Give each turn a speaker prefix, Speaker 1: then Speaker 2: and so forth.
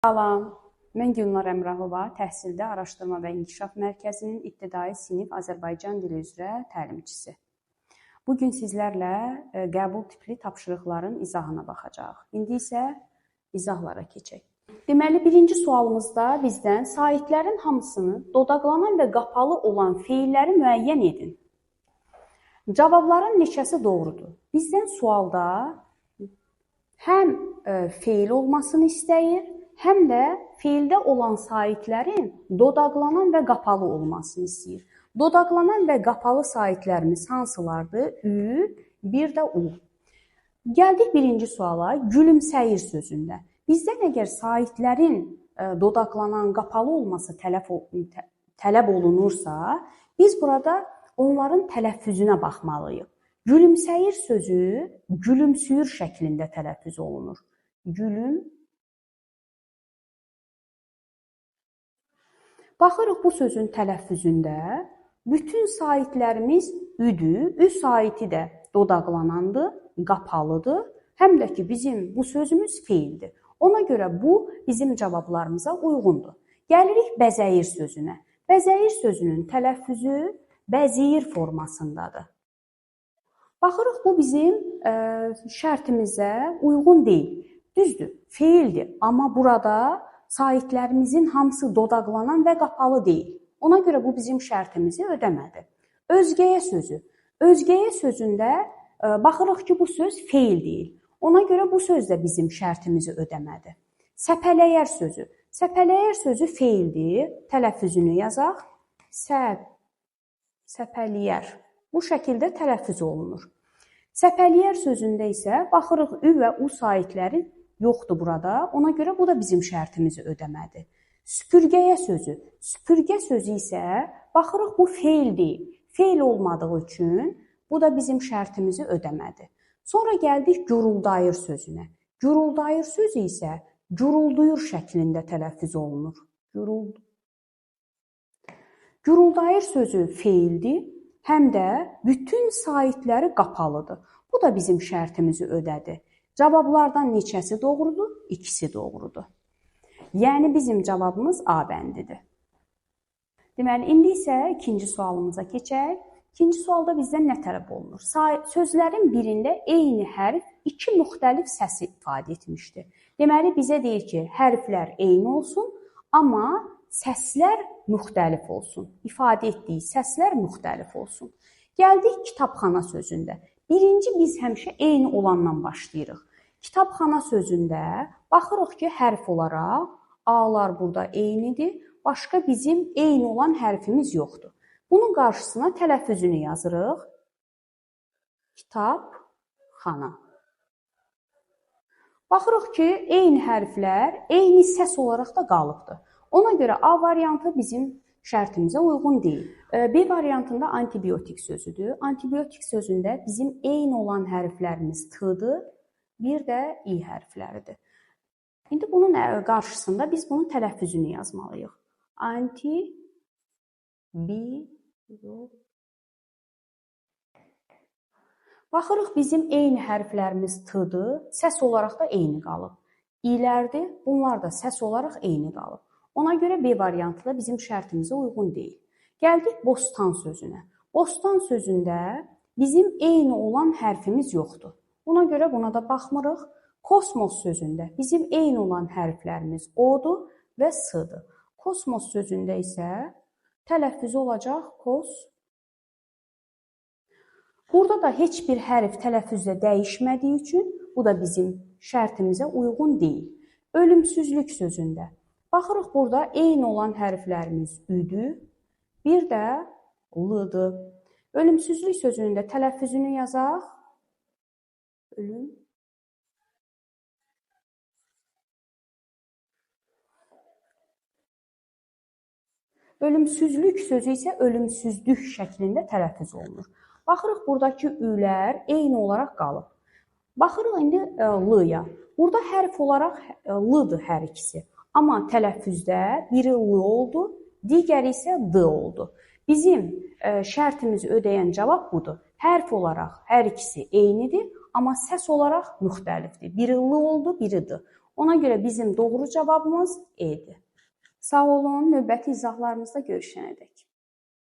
Speaker 1: Salam, mən Gülnar Əmrahova, Təhsildə Araşdırma və İnkişaf Mərkəzinin ibtidai sinif Azərbaycan dili üzrə təlimçisi. Bugün sizlərlə qəbul tipli tapşırıqların izahına baxacağıq. İndi isə izahlara keçək. Deməli, birinci sualımızda bizdən saitlərin hamısını dodaqlanan və qapalı olan feilləri müəyyən edin. Cavabların neçəsi doğrudur? Bizdən sualda həm feil olmasını istəyir, həm də feildə olan saitlərin dodaqlanan və qapalı olmasını istəyir. Dodaqlanan və qapalı saitlərimiz hansılardır? Ü, bir də U. Gəldik birinci suala, gülümsəyir sözündə. Bizdən əgər saitlərin dodaqlanan, qapalı olması tələb olunursa, biz burada onların tələffüzünə baxmalıyıq. Gülümsəyir sözü gülümsüyür şəklində tələffüz olunur. Gülüm. Baxırıq bu sözün tələffüzündə bütün saitlərimiz üdür, ü saiti də dodaqlanandır, qapalıdır, həm də ki bizim bu sözümüz feildir. Ona görə bu bizim cavablarımıza uyğundur. Gəlirik bəzəyir sözünə. Bəzəyir sözünün tələffüzü bəziyir formasındadır. Baxırıq bu bizim şərtimizə uyğun deyil. Düzdür, feildir, amma burada saitlərimizin hamısı dodaqlanan və qapalı deyil. Ona görə bu bizim şərtimizi ödəmədi. Özgəyə sözü. Özgəyə sözündə baxırıq ki, bu söz feil deyil. Ona görə bu söz də bizim şərtimizi ödəmədi. Səpələyər sözü. Səpələyər sözü feildir. Tələffüzünü yazaq. Səpəliyər. Bu şəkildə tələffüz olunur. Səpəliyər sözündə isə baxırıq ü və u saitləri yoxdur burada. Ona görə bu da bizim şərtimizi ödəmədi. Süpürgəyə sözü. Süpürgə sözü isə baxırıq bu feil deyil. Feil olmadığı üçün bu da bizim şərtimizi ödəmədi. Sonra gəldik guruldayır sözünə. Guruldayır sözü isə gurulduyur şəklində tələffüz olunur. Guruldayır sözü feildir, həm də bütün saitləri qapalıdır. Bu da bizim şərtimizi ödədi. Cavablardan neçəsi doğrudur? İkisi doğrudur. Yəni bizim cavabımız A bəndidir. Deməli, indi isə ikinci sualımıza keçək. İkinci sualda bizdən nə tələb olunur? Sözlərin birində eyni hərf iki müxtəlif səsi ifadə etmişdir. Deməli, bizə deyir ki, hərflər eyni olsun, amma səslər müxtəlif olsun. İfadə etdiyi səslər müxtəlif olsun. Gəldik kitabxana sözündə. Birinci, biz həmişə eyni olandan başlayırıq. Kitabxana sözündə baxırıq ki, hərf olaraq A-lar burada eynidir, başqa bizim eyni olan hərfimiz yoxdur. Bunun qarşısına tələffüzünü yazırıq. Kitabxana. Baxırıq ki, eyni hərflər eyni səs olaraq da qalıbdır. Ona görə A variantı bizim şərtimizə uyğun deyil. B variantında antibiotik sözüdür. Antibiotik sözündə bizim eyni olan hərflərimiz T-dır, bir də İ hərfləridir. İndi bunun qarşısında biz bunun tələffüzünü yazmalıyıq. Baxırıq, bizim eyni hərflərimiz T-dır, səs olaraq da eyni qalıb. İ-lərdir, bunlar da səs olaraq eyni qalıb. Ona görə B variantı da bizim şərtimizə uyğun deyil. Gəldik bostan sözünə. Bostan sözündə bizim eyni olan hərfimiz yoxdur. Ona görə buna da baxmırıq. Kosmos sözündə bizim eyni olan hərflərimiz O-dur və S-dır. Kosmos sözündə isə tələffüzü olacaq kos. Burada da heç bir hərf tələffüzdə dəyişmədiyi üçün bu da bizim şərtimizə uyğun deyil. Ölümsüzlük sözündə. Baxırıq, burada eyni olan hərflərimiz Ü-dür, bir də L-dır. Ölümsüzlük sözünün də tələffüzünü yazaq. Ölüm. Ölümsüzlük sözü isə ölümsüzlük şəklində tələffüz olunur. Baxırıq, buradakı Ü-lər eyni olaraq qalıb. Baxırıq indi L-ya. Burada hərf olaraq L-dır hər ikisi. Amma tələffüzdə biri L oldu, digəri isə D oldu. Bizim şərtimizi ödəyən cavab budur. Hərf olaraq hər ikisi eynidir, amma səs olaraq müxtəlifdir. Biri L oldu, biri D. Ona görə bizim doğru cavabımız E-dir. Sağ olun, növbəti izahlarımızda görüşənədək.